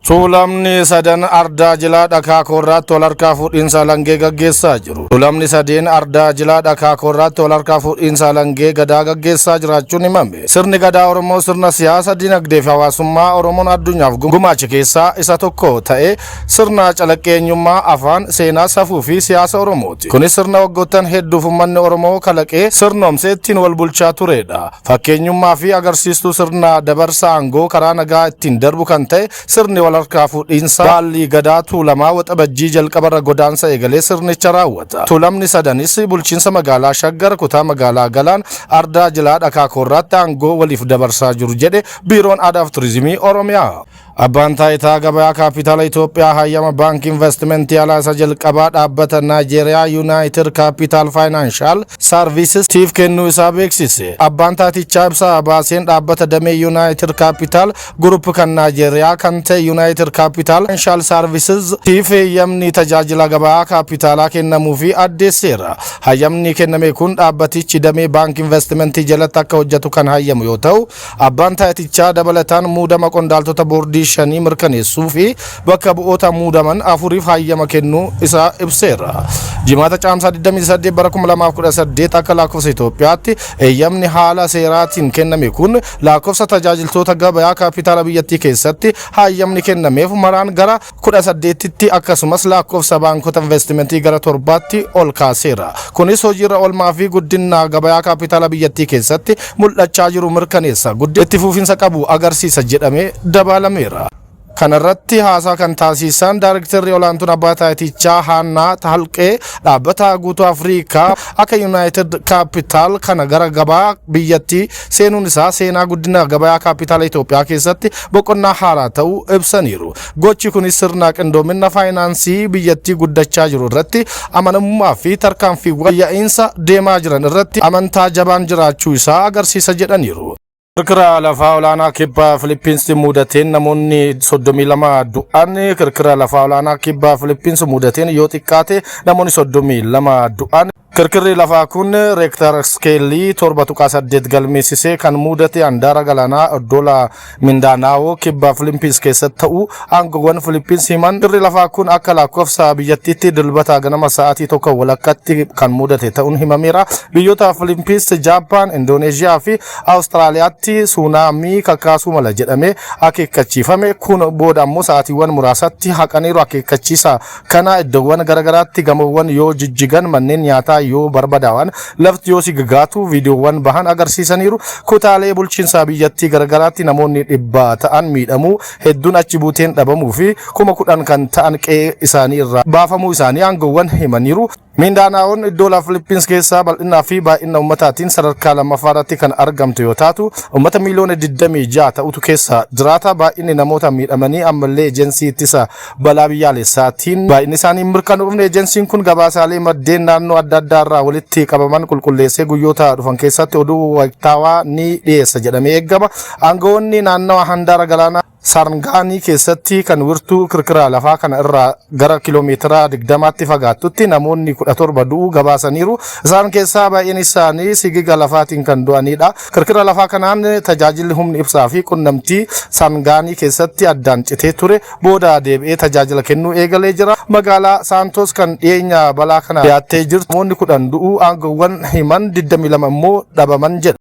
Tuulamni sadan Ardaa Jilaa Dhakaa Koorraatti wal harkaa fuudhiinsa alangee gaggeessaa jiru. Tuulamni sadeen Ardaa Jilaa Dhakaa Koorraatti wal harkaa fuudhiinsa alangee Gadaa gaggeessaa jiraachuun himame. Sirni Gadaa Oromoo sirna siyaasa, dinagdee fi hawaasummaa Oromoon addunyaaf gumaache keessaa isa tokko ta'ee sirna calaqqee eenyummaa, afaan, seenaa, safuu fi siyaasa Oromooti. Kunis sirna waggoottan hedduuf uummanni Oromoo kalaqee sirnoomsee ittiin wal bulchaa turedha. Fakkeenyummaa fi agarsiistuu sirna dabarsa aangoo karaa nagaa ittiin darbu kan ta'e sirni wal harkaa fuudhiinsa baallii Gadaa Tuulamaa Waxabajjii jalqabarra godaansa eegalee sirnicha raawwata. Tuulamni sadanis bulchiinsa magaalaa Shaggar, kutaa magaalaa Galaan, Ardaa Jilaa Dhakaa Koorraatti aangoo waliif dabarsaa jiru jedhe Biiroon Aadaa fi Turizimii Oromiyaa. Abbaan Taayitaa Gabayaa Kaapitaala Itoophiyaa hayyama baankii investimentii alaa isa jalqabaa dhaabbata Naayijeeriyaa United Capital Financial Services tiif kennuu isaa beeksise. Abbaan taayitichaa ibsa baaseen dhaabbata damee United Capital Group kan Naayijeeriyaa kan ta'e United Capital Financial Services tiif hayyamni tajaajila gabaa kaapitaalaa kennamuu fi addeesseera. Hayyamni kenname kun dhaabbatichi damee baankii investimentii jalatti akka hojjetu kan hayyamu yoo ta'u, abbaan taayitichaa dabalataan muudama qondaaltota boordii shanii mirkaneessuu fi bakka bu'oota muudaman afuriif hayyama kennuu isaa ibseera. Jimaata Caamsaa 28 bara 2018 akka lakkoofsa Itoophiyaatti eeyyamni haala seeraatiin kenname kun lakkoofsa tajaajiltoota gabayaa kaapitaala biyyattii keessatti hayyamni kennameef maraan gara 18tti, akkasumas lakkoofsa baankota investimentii gara torbaatti ol kaaseera. Kunis hojiirra oolmaa fi guddina gabayaa kaapitaala biyyattii keessatti mul'achaa jiru mirkaneessa. Guddina itti fufinsa qabu agarsiisa jedhamee dabalameera. Kanarratti haasaa kan taasisan Daarektarri olaantuun abbaa taayitichaa Haannaa Halqee, dhaabbata guutuu Afrikaa akka United Capital kana gara gabaa biyyattii seenuun isaa seenaa guddina gabayaa kaapitaala Itoophiyaa keessatti boqonnaa haaraa ta'uu ibsaniiru. Gochi kunis sirna qindoomina faayinaansii biyyattii guddachaa jiru irratti amanamummaa fi tarkaanfiiwwan ya'iinsa deemaa jiran irratti amantaa jabaan jiraachuu isaa agarsiisa jedhaniiru. Kirkira lafaa olaanaa kibba Filiippiinsi mudateen namoonni 32 du'an. Kirkira lafaa olaanaa kibba Filiippiinsi mudateen yoo xiqqaate namoonni 32 du'an. Kirkirri lafaa kun reektar iskeelii 7.8 galmeessisee kan mudate handaara galaanaa oddola Mindaanaawoo kibba Filiippiins keessatti ta'uu aangoowwan Filiippiins himan. Kirkirri lafaa kun akka lakkoofsa biyyattiitti Dilbata ganama sa'aatii 1:30tti kan mudate ta'uun himameera. Biyyoota Filiippiins, Jaappaan, Indooneeziyaa fi Awustiraaliyaatti suunaamii kakaasuu mala jedhamee akeekkachiifame. Kun booda ammoo sa'aatiiwwan muraasatti haqaniiru akeekkachiisa kana. Iddoowwan garaagaraatti gamoowwan yoo jijjigan, manneen nyaataa yoo barbadaa'an, lafti yoo sigagaatu viidiyoowwan bahan agarsiisaniiru. Kutaalee bulchiinsaa biyyattii garaagaraatti namoonni 100 ta'an miidhamuu, hedduun achi buuteen dhabamuu fi 10,000 kan ta'an qe'ee isaanii irraa baafamuu isaanii aangoowwan himaniiru. Mindaanaa'oon iddoo Filippins keessaa bal'inaa fi baay'ina ummataatiin sadarkaa lammaffaa irratti kan argamtu yoo taatu, ummata miiliyoona 26 ta'utu keessa jiraata. Baay'inni namoota miidhamanii ammallee ejensii ittisa balaa biyyaalessaatiin baay'inni isaanii hin mirkanoofne. Ejensiin kun gabaasaalee maddeen naannoo adda addaa irraa walitti qabaman qulqulleessee guyyoota dhufan keessatti oduu waqtaawaa ni dhiyeessa jedhamee eegama. Aangawoonni naannawa handaara galaanaa Sarngaanii keessatti kan wirtuu kirkira lafaa kana irraa gara kiloomeetira 20tti fagaattutti namoonni 17 du'uu gabaasaniiru. Isaan keessaa baay'een isaanii sigiga lafaatiin kan du'anidha. Kirkira lafaa kanaan tajaajilli humni ibsaa fi qunnamtii Sangaanii keessatti addaan citee ture booda deebi'ee tajaajila kennuu eegalee jira. Magaalaa Saantos kan dhiyeenya balaa kana dhiyaattee jirtu namoonni 10 du'uu aangoowwan himan, 22 immoo dhabaman jedha.